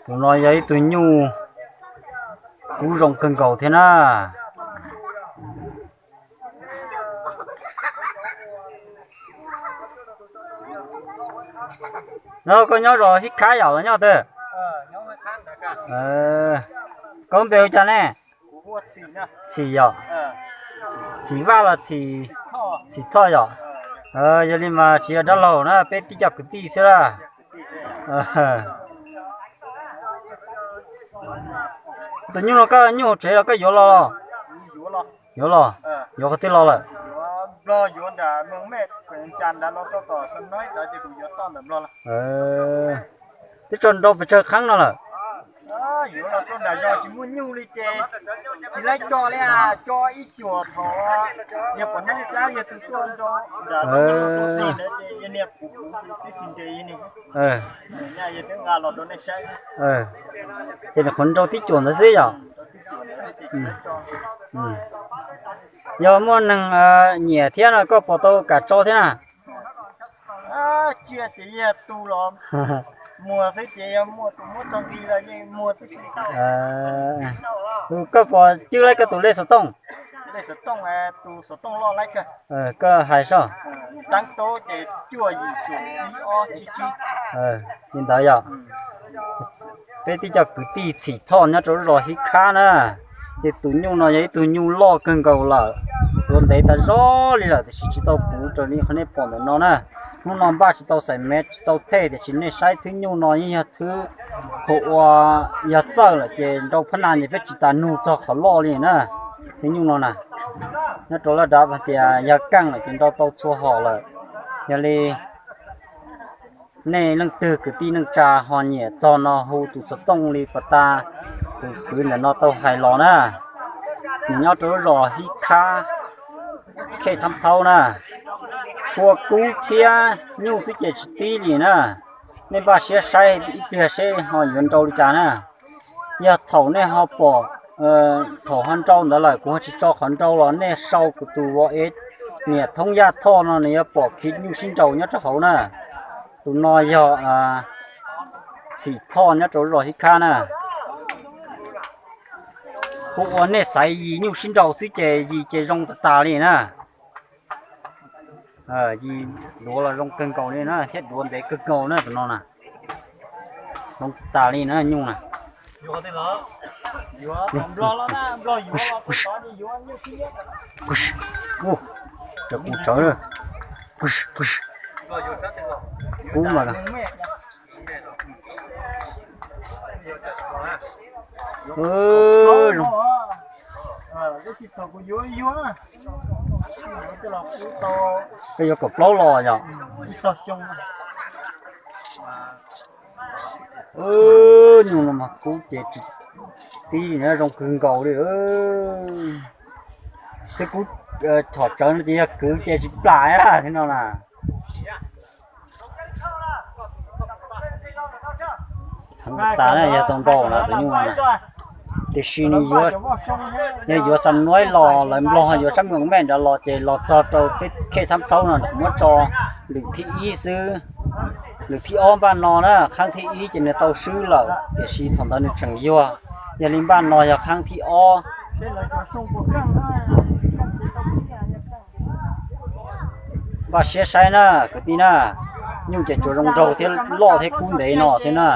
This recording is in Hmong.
Tus no yog ib tug nyuj kub zoo kawg nkaus thiab na. No koj nyob zos Hib Khab yom los nyob twg? Koj npe hu cas ne? Txhim yom? Txhim Vaj los Txhim Thoj yom? Yog li mas tsis yog dab laug na, peb tib co kwv tij xwb la. Tus nyuj no koj nyuj hauv tsev los koj yuav los? Yuav los? Yuav qhov twg los lawm? Twb tso nrau pes tsawg qhab no lawm? Ces nws qhuav nrau tib cuam ntawd xwb yom? Yog muaj neeg nyiam thiab no koj puas tau kam tso thiab na? Koj puas cwb laib koj tus lej xov tooj? Koj hais soj. Li ntawd yom. Peb tib co kwv tij Txhim Thoj nyob rau lub zos Hib Khab na. Ces tus nyuj no yog ib tug nyuj loj kawg nkaus lawm, tuav ntev tas zog li lawm tiam sis tsis tau puv raws li qhov nej pom ntawm no na. Hnub no npaj tsis tau xaim mev tsis tau thej tiam sis nej saib thwb nyuj no yeej yog thwb hu ua yog txawj lawm ces nrau phab na ces peb tsis tas nug txog qhov loj li na. Thwb nyuj no na, nyob rau laj dav hais tias yog keej lawm ces nrau tau txhua hom lawm. Yog li nej leej twg kwv tij neej tsa ho nyiam txog no hu tus xov tooj li pas tas tus kwv ntawm no tau hais los na. Nws nyob rau lub zos Hib Khab, Khej Thab Thaub na. Hu ua kub thiab nyuj xwb ces tsis tib li na. Nej npaj siab saib ib pliag seb ho yuav nrau li cas na. Yog thaum nej ho pom, thaum ho nrau ntawd lawm kuv ho tsis tso qhov nrau los nej sau kuv tus vos es niam Thoob Yaj Thoj no nws yuav pom khi nyuj sib nraus nyob rau hauv na. Tus no yog Txhim Thoj nyob rau lub zos Hib Khab na. Hu ua nej xaiv yis nyuj sib nraus xwb ces yis ces zoo tas tas li na. Yis duav los zoo kawg nkaus li na thiab duav ntev kawg nkaus na tus no na. Zoo tas tas li na nyuj na. Cov kub tsawv, kub mas. Koj yuav kaum plaub los yom? Nyuj no mas kub ces tsis tib li na, zoo kawg nkaus li. Thiab kub chom tsawv no ces yog kwv ces tsis plam thiab no na. Heev tas na, yog tau nrau na tus nyuj no na. Tiam sis nws yuav, yog yuav Xam Nuaib los lawv Nplog yuav sab Moos Mej nrad los ces los txog rau peb Khej Thab Thaub no muab tso lwm thib ib xwb. Lwm thib ob npaj no na, qhab thib ib ces nws tau swb lawm tiam sis thaum ntawd nws tseem yuag. Yog li npaj no yog qhab thib ob. Npaj siab saib na kwv tij na, nyuj ces tsuas zoo nraug thiab loj thiab kub ntev no xwb na.